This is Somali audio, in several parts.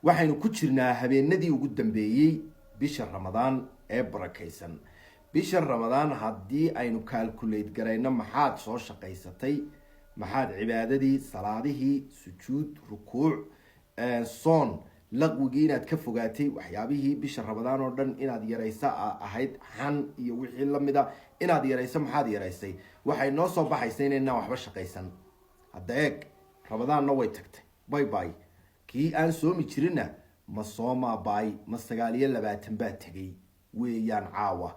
Waxaynu ku jirnaa habeenadii ugu dambeeyey bisha Ramadaan ee barakaysan. Bisha Ramadaan haddii aynu calculate garayno, maxaad soo shaqaysatay, maxaad cibaadadii, salaadihii, sujuud, rukuuc, soon, laqwigii inaad ka fogaatay, waxyaabihii bisha Ramadaan oo dhan inaad yaraysa ahayd, xan iyo wixii lamida inaad yarayso, maxaad yaraysay? Waxay noo soo baxaysa inaynaan waxba shaqaysan. Hadda eeg, Ramadaanna way tagtay, bye bye. Kii aan soomi jirinna ma soomaa? Bye. Ma 29 baa tegay weeyaan caawa.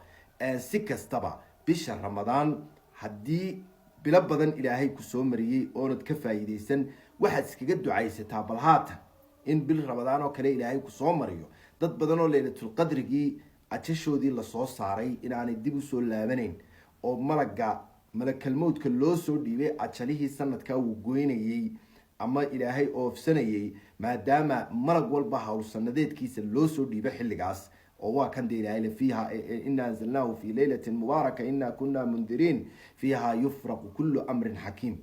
Si kastaba, bisha Ramadaan haddii bilo badan Ilaahay ku soo mariyey oonad ka faa'iidaysan, waxaad iskaga ducaysataa bal haatan in bil Ramadaan oo kale Ilaahay ku soo mariyo. Dad badan oo Leylatulqadrigii ajashoodii lasoo saaray inaanay dib usoo laabanayn, oo malaga malakalmowdka loo soo dhiibay ajalihii sanadkaa uu goynayey ama Ilaahay oofsanayey, maadaama malag walba howlsanadeedkiisa loo soo dhiibay xilligaas, oo waa kan de Ilahay fiiha: "Inaa anzalnaahu fi leylatin mubaaraka, inaa kunaa mundiriin, fiiha yufraqu kullu amrin xakiim."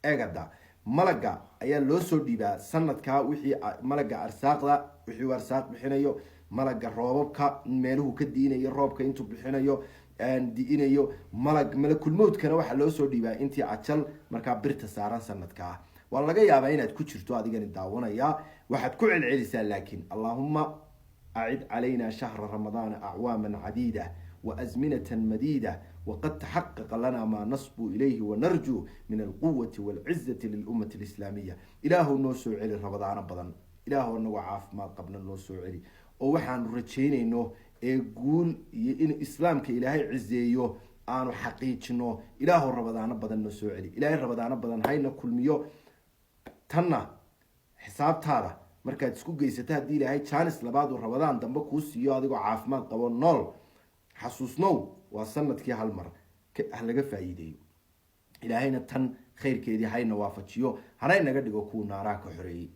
Eegada, malaga ayaa loo soo dhiibaa sanadkaa wixii malaga arsaaqda, wixii uu arsaaq bixinayo, malaga roobabka meeluhu ka diinayo, roobka intuu bixinayo, di'inayo. Malag malakulmowdkana waxaa loo soo dhiibaa intii ajal markaa birta saaran sanadkaa. Waa laga yaabaa inaad ku jirto adigani daawanaya. Waxaad ku celcelisaa laakiin: "Allaahuma acid calayna shahra Ramadaana acwaama cadiida waazminata madiida, waqad taxaqaqa lana maa nasbu ilayhi wanarjuu min alquwati walcizati lilummati alislaamiya." Ilaahu noo soo celi Ramadaano badan, Ilaahu anagoo caafimaad qabna noo soo celi, oo waxaanu rajaynayno ee guul iyo in Islaamka Ilaahay cizeeyo aanu xaqiijino. Ilaahu Ramadaano badan noo soo celi. Ilaahay Ramadaano badan hayna kulmiyo. Tanna xisaabtaada markaad isku geysato, haddii Ilaahay jaanis labaad uu Ramadaan dambe kuu siiyo adigoo caafimaad qabo nool, xasuusnow waa sanadkii hal mar, ha laga faa'iideeyo. Ilaahayna tan khayrkeedii hayna waafajiyo, hanay naga dhigo kuwa naaraha ka xoreeyey.